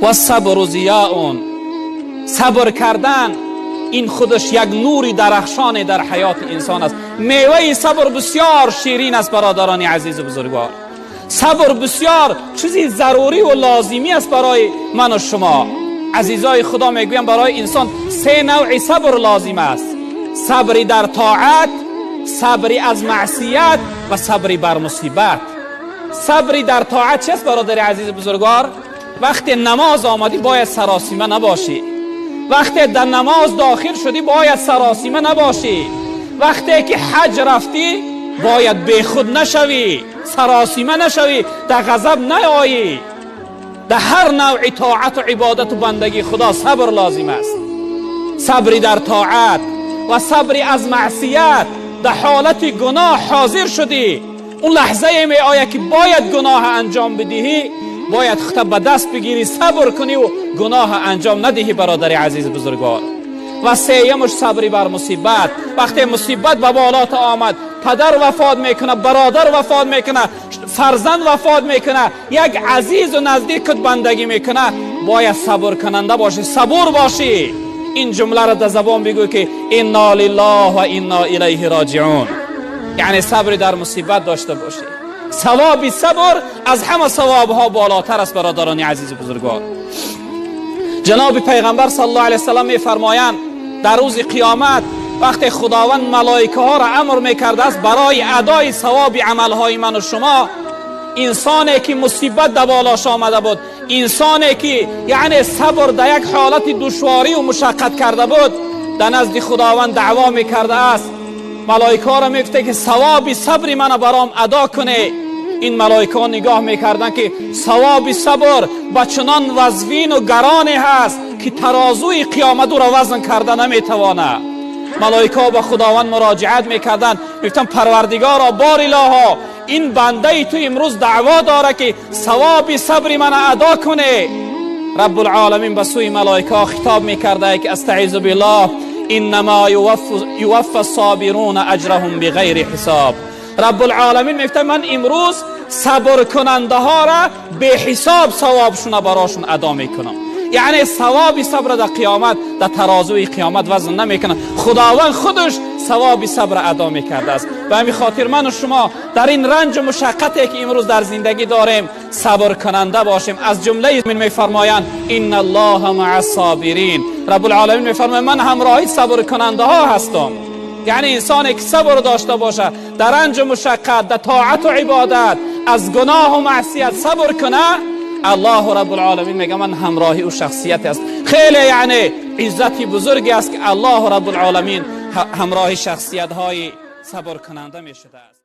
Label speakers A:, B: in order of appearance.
A: و صبر ضیاء، صبر کردن این خودش یک نوری درخشان در حیات انسان است. میوه صبر بسیار شیرین است برادران عزیز و بزرگوار. صبر بسیار چیزی ضروری و لازمی است برای من و شما. عزیزای خدا، میگویم برای انسان سه نوع صبر لازم است: صبری در طاعت، صبری از معصیت و صبری بر مصیبت. صبری در طاعت چیست برادر عزیز بزرگوار؟ وقتی نماز آمدی باید سراسیمه نباشی، وقتی در نماز داخل شدی باید سراسیمه نباشی، وقتی که حج رفتی باید بیخود نشوی، سراسیمه نشوی، در غضب نیایی. در هر نوع طاعت و عبادت و بندگی خدا صبر لازم است. صبری در طاعت و صبری از معصیت. در حالت گناه حاضر شدی، اون لحظه می آید که باید گناه انجام بدهی، باید خودت به دست بگیری، صبر کنی و گناه انجام ندهی برادر عزیز بزرگوار. و سیمش صبری بر مصیبت. وقتی مصیبت به بالات آمد، پدر وفات میکنه، برادر وفات میکنه، فرزند وفات میکنه، یک عزیز و نزدیکت بندگی میکنه، باید صبر کننده باشی، صبور باشی. این جمله را در زبان بگو که انا لله و انا الیه راجعون. یعنی صبر در مصیبت داشته باشی. ثواب صبر از همه ثواب ها بالاتر است برادران عزیز و بزرگوار. جناب پیغمبر صلی الله علیه وسلم میفرمایند در روز قیامت وقتی خداوند ملائکه ها را امر میکرده است برای ادای ثواب عملهای من و شما، انسانی که مصیبت در بالاش آمده بود، انسانی که یعنی صبر در یک حالت دشواری و مشقت کرده بود، در نزد خداوند دعوا میکرده است. ملائکه ها را میگفته که ثواب صبر من برام ادا کنه. این ملائکه ها نگاه میکردن که ثواب صبر به چنان وزوین و گرانی هست که ترازوی قیامت او را وزن کرده نمیتوانه. ملائکه ها به خداوند مراجعت میکردن، میگفتن پروردگارا، بار الها، این بنده تو امروز دعوا داره که ثواب صبر من ادا کنه. رب العالمین به سوی ملائکه ها خطاب میکرده که استعیذ بالله، انما یوفى الصابرون اجرهم بغیر حساب. رب العالمین میگفته من امروز صبر کننده ها را به حساب ثوابشون براشون ادا میکنم. یعنی ثواب صبر در قیامت، در ترازوی قیامت وزن نمیکنه، خداوند خودش ثواب صبر ادا میکرده است. به همین خاطر من و شما در این رنج و مشقتی که امروز در زندگی داریم صبر کننده باشیم. از جمله من میفرمایند ان الله مع الصابرین. رب العالمین میفرماید من همراهی صبر کننده ها هستم. یعنی انسانی که صبر داشته باشه در رنج و مشقت، در طاعت و عبادت، از گناه و معصیت صبر کنه، الله رب العالمین میگه من همراهی او شخصیت است. خیلی یعنی عزتی بزرگی است که الله رب العالمین همراه شخصیت های صبر کننده می شده است.